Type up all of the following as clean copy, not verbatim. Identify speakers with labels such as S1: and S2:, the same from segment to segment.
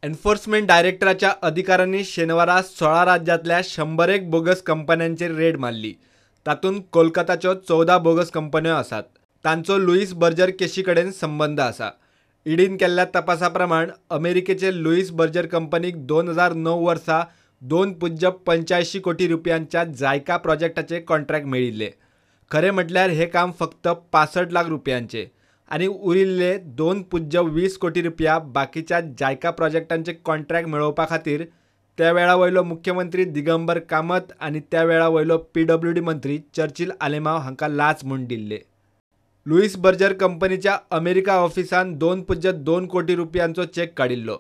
S1: Enforcement डायरेक्टराच्या अधिकाऱ्यांनी शेनवारा 16 राज्यांतल्या 101 बोगस कंपन्यांचेर रेड मारली. तातूंत कोलकाताच्यो 14 बोगस कंपन्यो आसात. तांचो लुईस बर्जर केशी कडेन संबंद आसा. ईडीन केल्ल्या तपासा प्रमाण अमेरिकेचे लुईस बर्जर कंपनीक 2009 वर्सा 2.85 कोटी रुपयांच्या जायका प्रोजेक्टाचे कॉन्ट्रॅक्ट मेळिल्ले. खरें म्हटल्यार हे काम फक्त 65 लाख रुपयांचे आनी उरिल्ले 2.20 कोटी रुपया बाकीच्या जायका प्रोजेक्टांचे कॉन्ट्रॅक्ट मेळोवपा खातीर त्या वेळा वयलो मुख्यमंत्री दिगंबर कामत आनी त्या वेळा वयलो पीडब्ल्यूडी मंत्री चर्चिल आलेमाव हांकां लाच म्हूण दिल्ले. लुईस बर्जर कंपनीच्या अमेरिका ऑफिसान 2.2 कोटी रुपयांचो चेक काडिल्लो.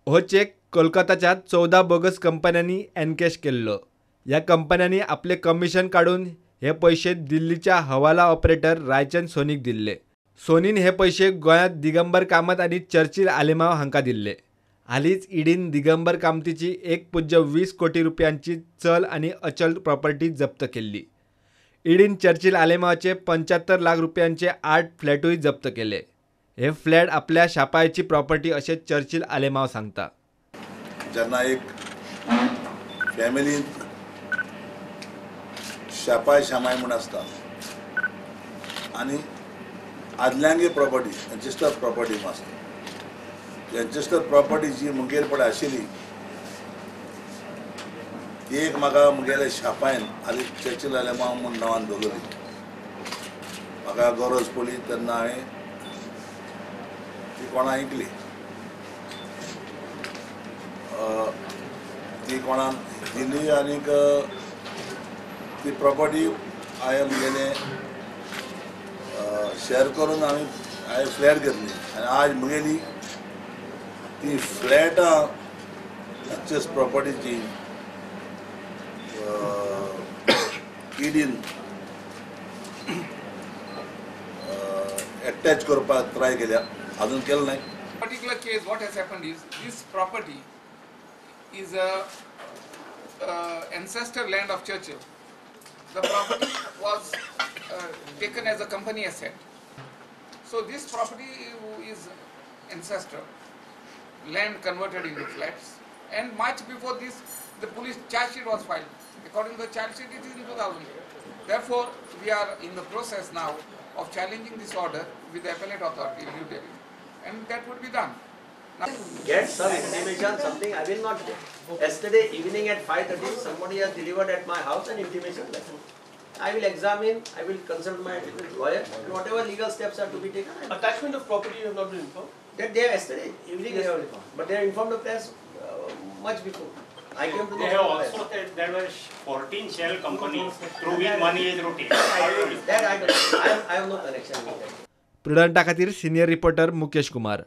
S1: हो चेक कोलकाताच्या 14 बोगस कंपन्यांनी एनकॅश केल्लो. ह्या कंपन्यांनी आपले कमिशन काडून हे पयशे दिल्लीच्या हवाला ऑपरेटर रायचंद सोनीक दिल्ले. सोनीन हे पयशे गोंयांत दिगंबर कामत आनी चर्चिल आलेमाव हांकां दिल्ले. हालींच ईडीन दिगंबर कामतीची 1.20 कोटी रुपयांची चल आनी अचल प्रॉपर्टी जप्त केल्ली. ईडीन चर्चिल आलेमावाचे 75 लाख रुपयांचे 8 फ्लॅटूय जप्त केले. हे फ्लॅट आपल्या शापायची प्रॉपर्टी अशें चर्चिल आलेमाव सांगता.
S2: जेन्ना एक फॅमिलींत शापाय शामाय म्हूण आसता आनी आदल्यांगे प्रॉपर्टी एन्सेस्टर प्रॉपर्टी म्हूण आसता. एन्सेस्टर प्रॉपर्टी जी म्हगेर पळय आशिल्ली ती एक म्हाका म्हगेल्या शापायन आनी चर्चिल आलेमाव म्हूण नांवान दवरली. म्हाका गरज पडली तेन्ना हांवें ती कोणा ऐकली, ती कोणाक दिली आनीक ती प्रॉपर्टी हांवें म्हगेले शेअर करून हांवें फ्लॅट घेतली आनी आज म्हगेली ती फ्लॅटां एक्सेस प्रॉपर्टीची ईडीन एटॅच करपाक ट्राय केल्या, अजून केलं नाही.
S3: Particular case, what has happened is this property is a ancestor land of Churchill. The property was taken as a company asset. So this property is ancestral land converted into flats, and much before this the police charge sheet was filed. According to the charge sheet, it is in 2000. Therefore, we are in the process now of challenging this order with the appellate authority in New Delhi, and that would be done. Now,
S4: get some intimation, something I will not get. Yesterday evening at 5:30, somebody has delivered at my house an intimation letter. I will examine, I will consult my lawyer, and whatever legal steps are to be taken.
S5: Attachment of property you have not been informed?
S4: That they have yesterday evening they have informed, but they have informed the press much before. I came to
S6: They have also said there were 14 shell companies through which money is rotated.
S4: That I don't know. I have no connection with that.
S1: प्रुडंटा खातीर senior reporter Mukesh Kumar.